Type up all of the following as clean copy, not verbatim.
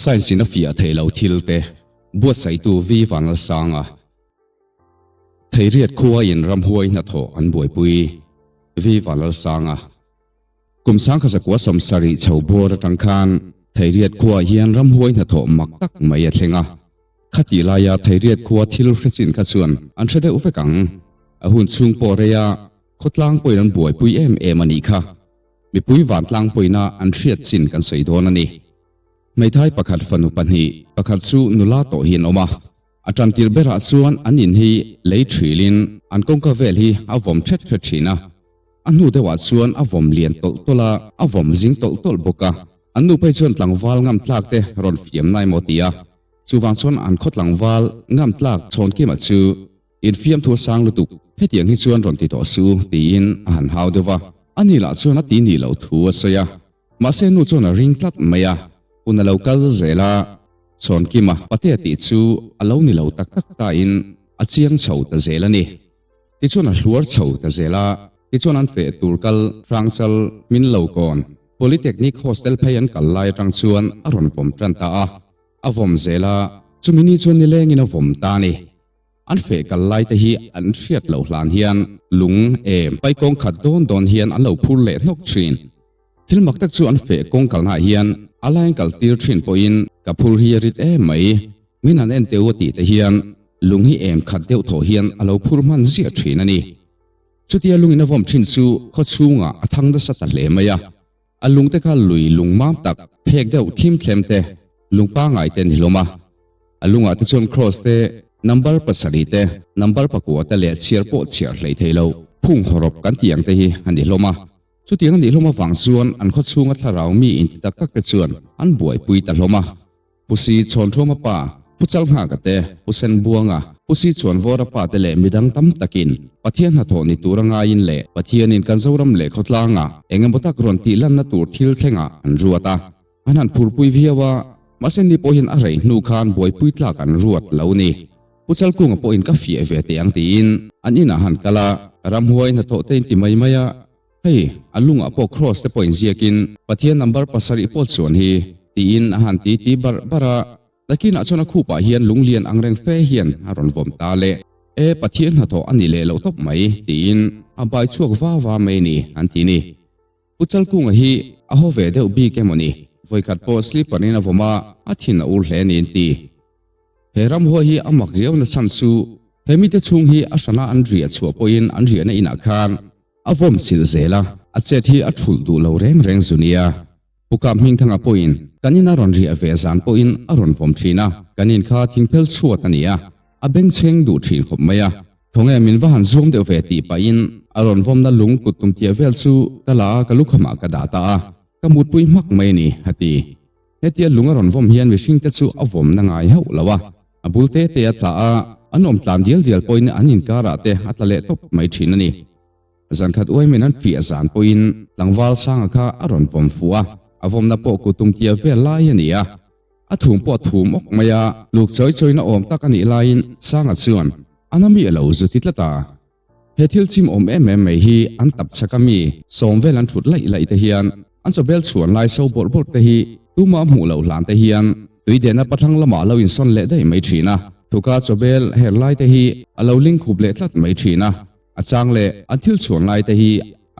Science in a fiah thei lo thil te buatsaihtu V Vanlalsanga Theiriat khua in ramhuai hnathawh an buaipui V Vanlalsanga Kum 1970 chho bawr atang khan Theiriat khua hian ramhuai hnathawh mak tak mai a thleng a. Khatih laia Theiriat khua thil hre chin kha chuan an hre deuh vek ang. A hun chhung pawh reia khawtlang pawhin an buaipui em em a nih kha. Mipui vantlang pawina an hriat chin kan sawi dawn a ni. Hmeithai pakhat fanu pahnih, pakhat chu nula tawh hi an awm a. A tantir berah chuan an in hi lei thrilin an kawngka vel hi a vawm thet thet thin a. A hnu deuhah chuan a vawm lian tawlh tawlh a, a vawm zing tawlh tawlh bawk a. An nu phei chuan tlangval ngam tlak te rawn fiam nai maw ti a. Chuvang chuan an khaw tlangval ngam tlak Chhawnkima chu infiam thu a sang lutuk, hetiang hi chuan rawn ti tawh suh tiin a han hau deuh va. Ani lah chuan a ti nih loh thu a sawi a. Mahse nu chuan a ring tlat mai a, hun a lo kal zel a, Chhawnkima patea tih chu a lo ni lo tak tak tain a chiang chho ta zel a ni. Tichuan a hluar chho ta zel a, tichuan an feh tur kal Hrangchal min lo kawn Polytechnic Hostel phei an kal lai atang chuan a rawn vawm tan ta a, a vawm zel a, chumi ni chuan nilengin a vawm ta a ni. An feh kal lai te hi an hriat loh hlan hian lung em pai kawng khat dawn dawn hian an lo phur leh hnawk thin. Thil mak tak chu an feh kawng kalnaah hian a lain kal tir thin pawhin ka phur hi a rit em mai, min han en teh u a tih te hian lung hi em khat deuh thawh hian a lo phur hman ziah thin a ni. Chutia lungin a vawm thin chu khaw chhungah a thang nasa ta hle mai a, a lung te kha lui lung mam tak phek deuh thim thlem te lung pangai te a ni hlawm a. A lungah te chuan cross te, number pasarih te, number pakua te leh chhiar pawh chhiar hlei thei lo phung hawrawp kan tih ang te hi a ni hlawm a. Chutiang a nih hlawm avang chuan an khaw chhunga thlarau mi inti tak tak te chuan an buaipui ta hlawm a. Pu Si Chhawnṭhuama pa, Pu Chalnghaka te, Pu Senbuanga, Pu Si Chhuanvawra pa te leh midang tam takin Pathian hnathawh ni tura ngaiin leh Pathianin kan Zoram leh khawtlanga eng emaw tak rawn tih lanna tur thil thlengah an ruat a. An han phurpui viau a, mahse ni pawhin a rei hnu khan buaipui tlak an ruat lo ni. Pu Chalkunga pawhin ka fiah ve teh ang tiin an inah han kal a, ramhuai hnathawh te in ti mai mai a, hei a lungah pawh cross te pawh inziakin Pathian number pasarih pawh chuan hi tiin a han ti ti barh barh a, nakinah chuan a khupah hian lunglian angreng fe hian a rawn vawm ta le. E Pathian hnathawh a ni leh loh tawp mai tiin a bai chhuak va va mai ni an ti ni. Pu Chalkunga hi a haw ve deuh bik emaw ni? Vawikhat pawh slipper in a vawm a, a thin a ur hle niin ti. He ramhuai hi a mak riau na chhan chu he mite chhung hi a hrana an riah chhuah pawhin an riahna inah khan a vawm chilh zel a, a chet hi a thulh duh lo reng reng zu nia. Pu Kap Hmingthanga pawhin kan in a rawn riah ve zan pawhin a rawn vawm thin a, kan in kha thingphel chhuat a ni a, a bengchheng duh thin khawp mai a. Khawnge min va han zuam deuh ve tih pahin a rawn vawmna lung kut tum tiah vel chu ka la a, ka lukhamah ka dah ta a, ka mutpui hmak mai a ni, a ti. Hetia lung a rawn vawm hian mihringte chu a vawmna ngai hauh lo a, a bul te te a tla a, an awm tlan dial dial pawhin an inkarah te a tla leh tawp mai thin a ni. Zankhat uaimin an fiah zan pawhin tlangval sanga kha a rawn vawm fuh a, a vawmna pawh kut tum tiah vel lai a ni a. A thum pawh a thum awk mai a, luk chawi chawina awm tak a nih laiin Sanga chuan a na mi a lo zu ti tlat a. He thil chim awm em em mai hi an tap chak a mi sawm vel an thut laih laih te hian an chawbel chhuan lai so bawrh bawrh te hi tuma hmuh loh hlan te hian tuidehna pathlang lamah a lo insawn leh daih mai thin a, thuka chawbel her lai te hi a lo ling khup leh tlat mai thin a, a chang leh an thil chhuan lai te hi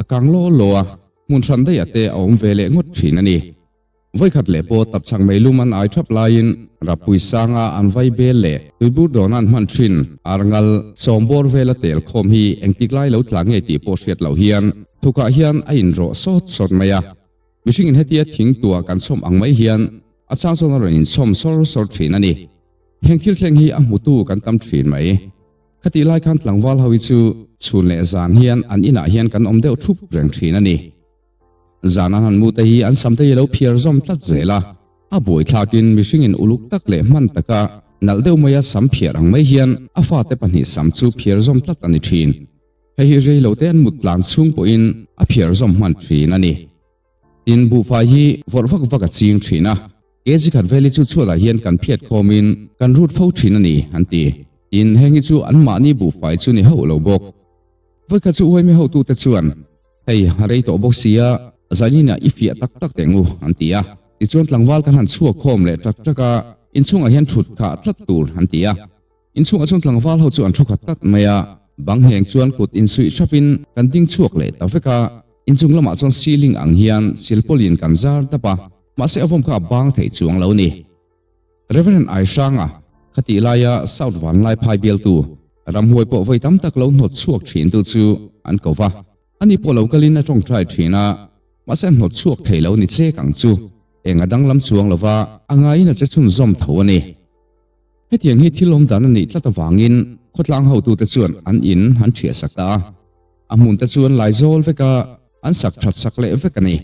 a kang law law a, hmun hran daih ah te a awm ve leh ngawt thin a ni. Vawikhat leh pawh tapchhak meilum an ai thap laiin Rappui sanga an vai bel leh tuibur dawna an hman thin arngal sawmbawr vela tel khawm hi engtik lai lo tla nge tih pawh hriat loh hian thukah hian a inrawh sawt sawt mai a. Mihringin hetia thing tuah kan chhawm ang mai hian a chang chuan a rawn inchhawm sawr sawr thin a ni. Heng thil thleng hi a hmutu kan tam thin mai. Khatih lai khan tlangval ho hi chu chhun leh zan hian an inah hian kan awm deuh thup reng thin a ni. Zan an han mu te hi an sam te hi lo phiar zawm tlat zel a, a buaithlakin mihringin uluk tak leh hman taka nalh deuh maia sam phiar ang mai hian a fate pahnih sam chu phiar zawm tlat a ni thin. Hei hi rei lo te an mut tlan chhung pawhin a phiar zawm hman thin a ni. Tin, buhfai hi vawrh vak vak a ching thin a, kg khat vel hi chu chhuatah hian kan phiat khawmin kan rut fo thin a ni, an ti. Tin, heng hi chu anmahni buhfai chu ni hauh lo bawk. Vawikhat chu uaimi hotute chuan, Hei, a rei tawh bawk sia, zaninah i fiah tak tak teh ngu, an ti a. Tichuan tlangval kan han chhuak khawm leh ṭak ṭak a, inchhungah hian ṭhut khah tlat tur an ti a. Inchhungah chuan tlangval ho chu an thu khat tlat mai a, bang ngheng chuan kut insuih hrapin kan ding chhuak leh ta vek a, inchung lamah chuan ceiling ang hian silpawlin kan zar dap a, mahse a vawm kha a bang thei chuang lo ni. Reverend Aihranga, khatih laia South Vanlaiphai bialtu, ramhuai pawh vawi tam tak lo hnawt chhuak thintu chu an ko va, ani pawh lo kalin a tawngtai thin a, mahse a hnawt chhuak thei lo ni chek ang chu, eng a danglam chuang lova a ngaiin a che chhunzawm tho a ni. Hetiang hi thil awm dan a nih tlat avangin khawtlang hotute chuan an in an ṭhiah sak ta a, a hmunte chu an lai zawl vek a, an sak ṭhat sak leh vek a ni.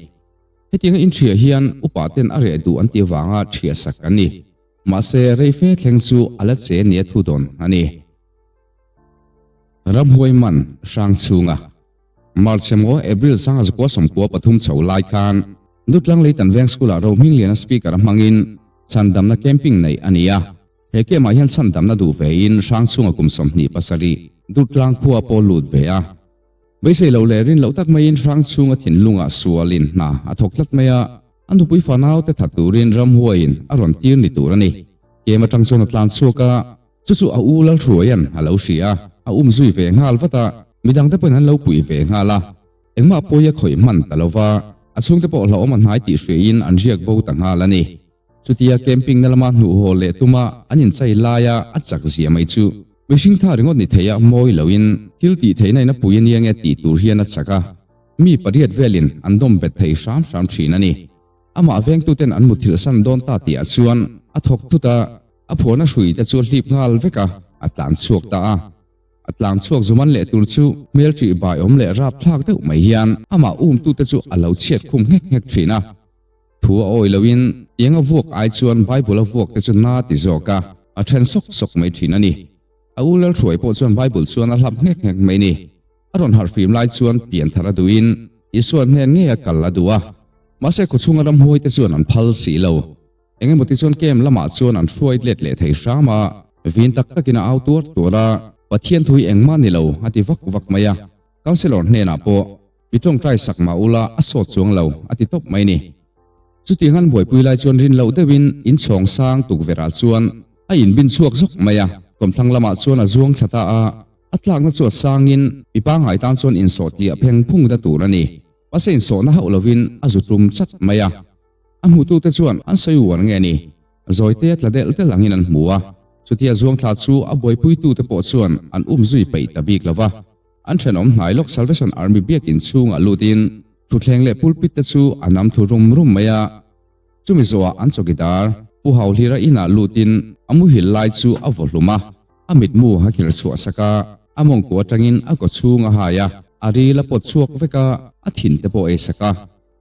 Hetianga inṭhiah hian upa ten a reh duh an tih avanga ṭhiah sak an ni. Mahse, rei fe thleng chu a la che nia thu dawn a ni. Ramhuai man hrang chhunga March emaw April sangha 1993 chho lai khan Dutlang Leitan Veng School-ah Rohmingliana Speaker a hmangin chhandamna camping neih a ni a. He camp-ah hian chhandamna duh vein hrang chhunga kum 27 Dutlang khua pawh lut ve a. Beisei loh leh rin loh tak maiin hrang chhunga thinlungah sualin hna a thawk tlat mai a, a nupui fanaute that turin ramhuaiin a rawn tir ni tur a ni. Camp atang chuan a tlan chhuak a. Chu chu a u Lalhruaia'n a lo hria a, a um zui ve nghal vat a, midangte pawhin an lo pui ve nghal a. Engmah pawi a khawih hman ta lo va, a chhungte pawh hlauhawm a hnai tih hriain an riak bo ta nghal a ni. Chutia camping na lama hnuh haw leh tuma an inchai laia a chak zia mai chu mihring tha ringawt ni theia mawi loin thil tih theihna in a pui a nia nge tih tur hian a chak a, mi pariat velin an dawm bet thei hram hram thin a ni. Amah vengtuten an muthilh san dawn ta tihah chuan a thawk thut a, A phuahna hrui te chu a hlip nghal vek a, a tlan chhuak ta a. A tlang chhuak zuman leh tur chu hmel ṭih bai awm leh rap thlak deuh mai hian amah umtute chu a lo chhiat khum nghek nghek ṭhin a. Thu a awi loin tiang a vuak ai chuan Bible a vuak te chu na ti zawk a, a ṭhen sawk sawk mai ṭhin a ni. A u Lalhruai pawh chuan Bible chuan a hlap nghek nghek mai ni. A rawn harhfim lai chuan pian thar a duhin Isua hnen ngei a kal a duh a, mahse khawchhunga ramhuai te chuan an phal si lo. Eng emaw ti chuan camp lamah chuan an hruai let leh thei hram a, vin tak takin a au tuar tuar a, Pathian thu hi engmah ni lo a ti vak vak mai a, Councillor hnenah pawh mi tawngtai sak mah ula a sawt chuang lo a ti tawp mai ni. Chutiang an buaipui lai chuan rin loh deuhin inchhawng sang tukverh ah chuan a inbin chhuak zawk mai a, kawmthlang lamah chuan a zuang thla ta a, a tlakna chu a sangin mi pangngai tan chuan insawh tliah pheng phung ta tur a ni. Mahse insawhna hauh lovin a zu tum chat mai a. A hmutute chuan an sawi uar nge ni? Zawite a tla delh delh angin an hmu a, chutia zuangthla chu a buaipuitute pawh chuan an um zui peih ta bik lo va. An thenawm hnai lawk Salvation Army biakin chhungah lutin thutthleng leh pulpit te chu a nam thlu rum rum mai a. Chumi zawhah an chawkidar Pu Hauhlira inah lutin a muhil lai chu a vaw hlum a, a mitmu a khir chhuah sak a, a mawngkua atangin a kaw chhung a hai a, a ril a pawt chhuak vek a, a thin te pawh ei sak a.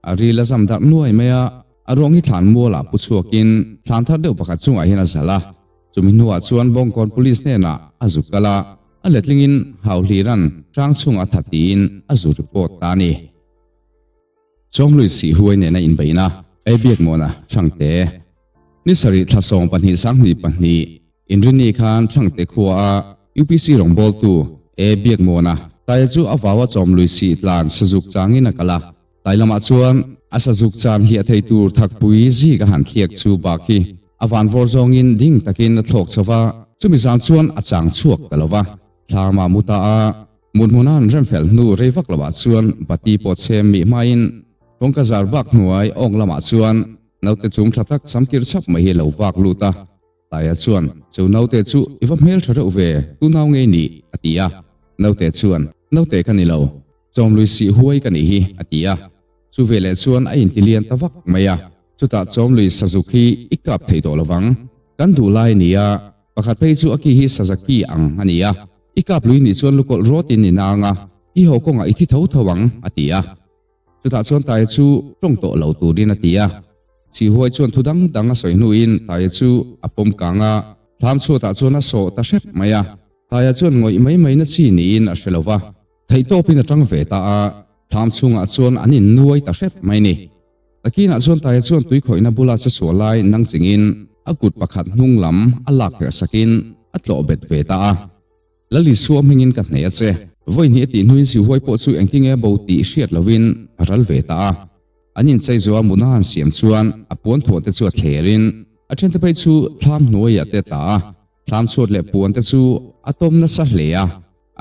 A ril a zam darh nuai mai a, a ruang hi thlan mualah pu chhuakin thlan thar deuh pakhat chungah hian a zalh a. Chumi hnuah chuan Bawngkawn Police hnenah a zuk kal a, a letlingin Hauhlira'n hrang chungah a that tiin a zu report ta a ni. Chawmlui Sihhuai nena inbeihna, Ei Biakmuana, Hrangte. Ni sarih thla 12 22 Inrinni khan Hrangte khuaa UPC rawngbawltu E Biakmuana Taia chu a vaua Chawmlui Sih tlan sazuk changin a kal a. Tlai lamah chuan a sazuk chan hliah thei tur thakpui zik a han thliak chu bak hi a van vawr zawngin ding takin a thlawk chho va, chumi zan chuan a chang chhuak ta lo va. Thlam ah mu ta a, mut hmuna an rem fel hnu rei vak lovah chuan bati pawh chhem mih hmain kawngka zar bak hnuai awng lamah chuan naute chung tha tak samkir chhap mai hi a lo vak lut a. Taia chuan, Chu naute chu i va hmel tha reuh ve, tu nau ngei nih? a ti a. Naute chuan, Naute ka ni lo, chawmlui sih huai ka nih hi, a ti a. Chu veleh chuan a inti lian ta vak mai a. Chutah chawmlui sazuk hi i kap thei tawh lovang, kan duh lai a ni a, pakhat phei chu a ki hi saza ki ang a ni a, i kap lui nih chuan lukawlh rawtin i nang a, i haw kawngah i thi tho tho ang, a ti a. Chutah chuan Taia chu tawng tawh lo turin a ti a. Chhihuai chuan thu dang dang a sawi hnuin Taia chu a pawm kang a, thlam chhuatah chuan a sawh ta hrep mai a. Taia chuan ngawih mai mai na chi niin a hre lo va, theihtawpin a tang ve ta a, thlam chhungah chuan an innuai ta hrep mai ni. Takinah chuan Taia chuan tui khawihna bula che chhuah lai nang chingin a kut pakhat hnung lam a lak herh sakin a tlawh bet ve ta a. Lal Isua hmingin ka hneh a che. Vawi hnih a tih hnuin Sihuai pawh chu engtinge bo tih hriat lovin a ral ve ta a. An inchei zuah muna han siam chuan a puan thuah te chu a thlerin a thente phei chu thlam hnuaiah te a tla a, thlam chhuat leh puan te chu a tawm nasa hle a,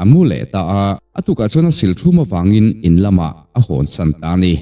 a mu leh ta a. A tukah chuan a sil thum avangin in lamah a hawnsan ta a ni.